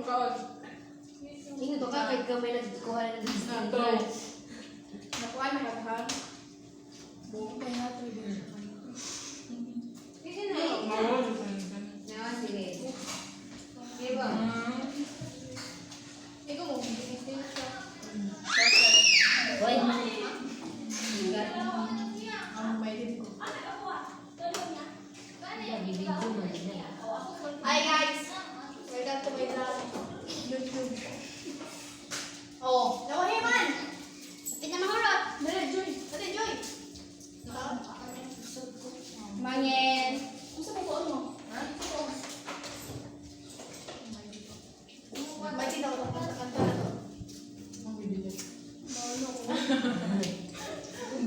Pagkaon. Ingat ka kahit kamay nagkuha na ng Ato. Nakuha na ka ha? Kasi na. Mawala. Na, sige. Sige ba? Ikaw mo, hindi siya. Hoy. Ang may din ko. Bibidyo man din na. Hi guys! Welcome to my vlog. YouTube. Oh, nawahiman! Kapit na mahurot. Dali, Joy. Dali, Joy. Mangin. Unsa ba ko ano? Ha? May tinawag ko sa kanta na to.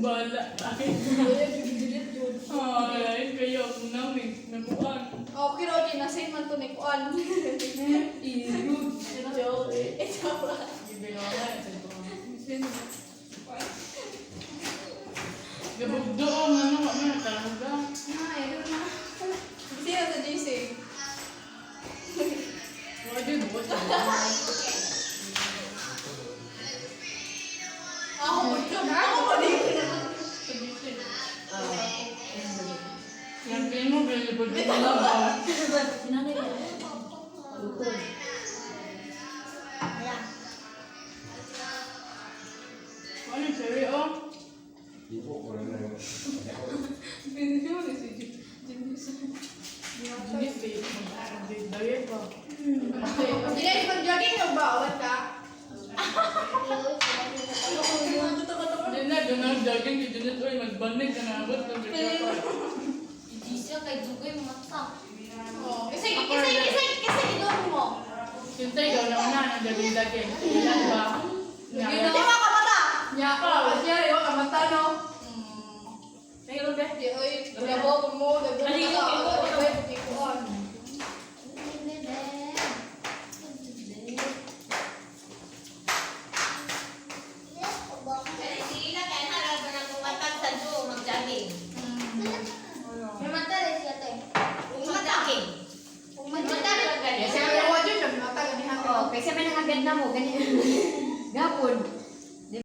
Bala. Ay, kayo ako na may namuan. Oh, kiro di na same man to ni kuan. Irud. Joke. It's alright. Gabugdoong ano ka man talaga. Ay, ano na. Sino sa GC? Pwede buot. Ako mo Ako mo din. Yang mo galibod mo na ba? Sinanay ka. Lukod. Ano cherry oh? Binigyan mo si Janice. Dinis kayo. Diet ba? Janice, mag-jogging ka ba? Awat ka? Hindi na, doon jogging si Janet oy magbanig ka na abot ka bigla pa. Hindi siya kay Dugay mata. Oh, kasi kasi kasi kasi idol mo. Sintay ikaw na una ang jogging jogging. Ilan ba? Di ba ka mata? Nya ka. Siya, yo ka mata no. Ayun ba? Di oy, gabo ko mo, gabo ko ka. Oy, di ko on. Sige na kaya harap na kumatag sa duo mag-jogging. May mata rin siya te. Mag-jogging. Mata rin Siya wa jud siya mata ganihan ka. Oh, kaysa may nangagad na mo, ganyan. Gapon.